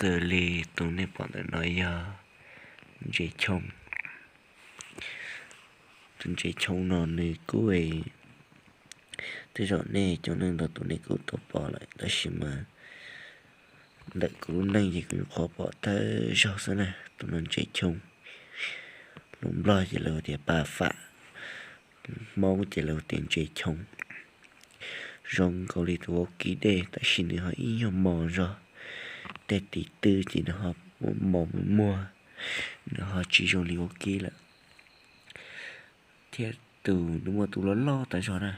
kawg li. Tus nej pom ntawm no yog ntses choo. Tus ntses choo no nws kuj, tej zaum nej cov neeg ntau tus nej kuj tau pom lawm, tab sis mas ntawm kuv lub neej ces kuv nyuam qhuav pom thawj zaug xwb na. Tus no ntses choo, lus Nplog ces lawv hu tias pa fam, Hmoob ces lawv hu tias ntses choo. Zoo nkaus li tus vaub kib dej, tab sis nws ho ib nyuag mos zog. Tej tim twb ces nws ho mos muag muag, nws ho tsis zoo li vaub kib lawm. Thiab tus, nws muaj tus loj loj tas zog na,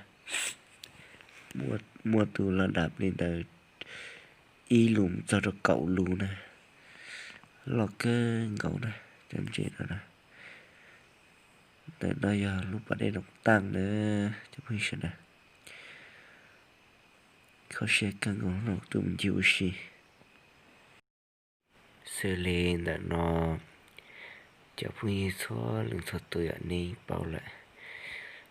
muaj tus los dam li ntawd ib lus mus txog rau kaum lus na, loj kawg nkaus na. Cov ntses no na, ntawm no yog lub pas dej Noom Taaj na, cov phooj ywg sawv daws. Kho siab kawg nkaus no, tuaj mus ncig ua si. Xws li ntawm no, cov phooj ywg txhua leej txhua tus yog nej paub lawm,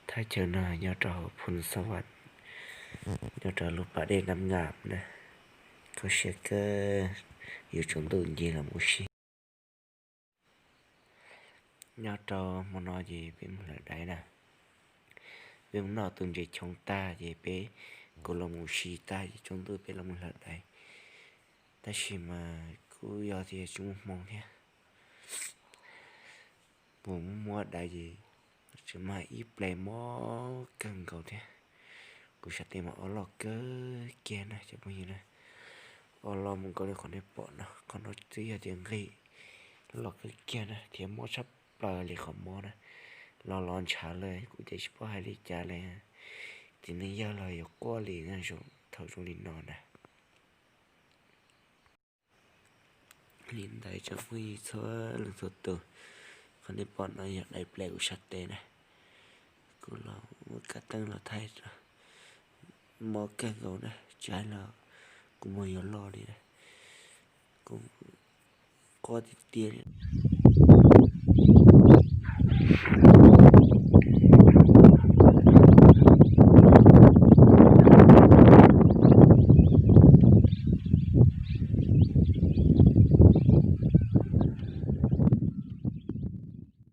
thaj chaw no nyob rau hauv Phoos Xas Vas, nyob rau lub pas dej Nam Ngam na. Kho siab kawg, yuav tsaus ntuj ncig los mus ua si. Nyob rau hmo no ces peb mus hlawv daiv na. Peb mus noj tus ntses choo tag ces peb, kuv los mus ua si tag ces tsaus ntuj peb los mus hlawv daiv. Tab sis mas kuj yog tias tsis muaj hmoo thiab, mus muab daiv ces tseem mag ib ple mob kawg nkaus thiab. Kuv sab tes mas o loj kawg kiag na cov phooj ywg na. O loj mus nkaus li qhov nej pom no, qhov no twb yog tias nqig loj kawg kiag na thiab mob tshaj plaws li qhov mob na. Los los ntshav lawm kuv ces tsis paub hais li cas li. Txiv neej yawg los yuav quaj li na, thaum zoo li no na. Li ntawd cov phooj ywg txhua leej txhua tus, qhov nej pom no yog daiv ple kuv sab tes na. Kuv los muab kav teeb los thaij, mob kawg nkaus na, tsis hais los kuv muag yuav loj li na. Kuv quaj tiag tiag li.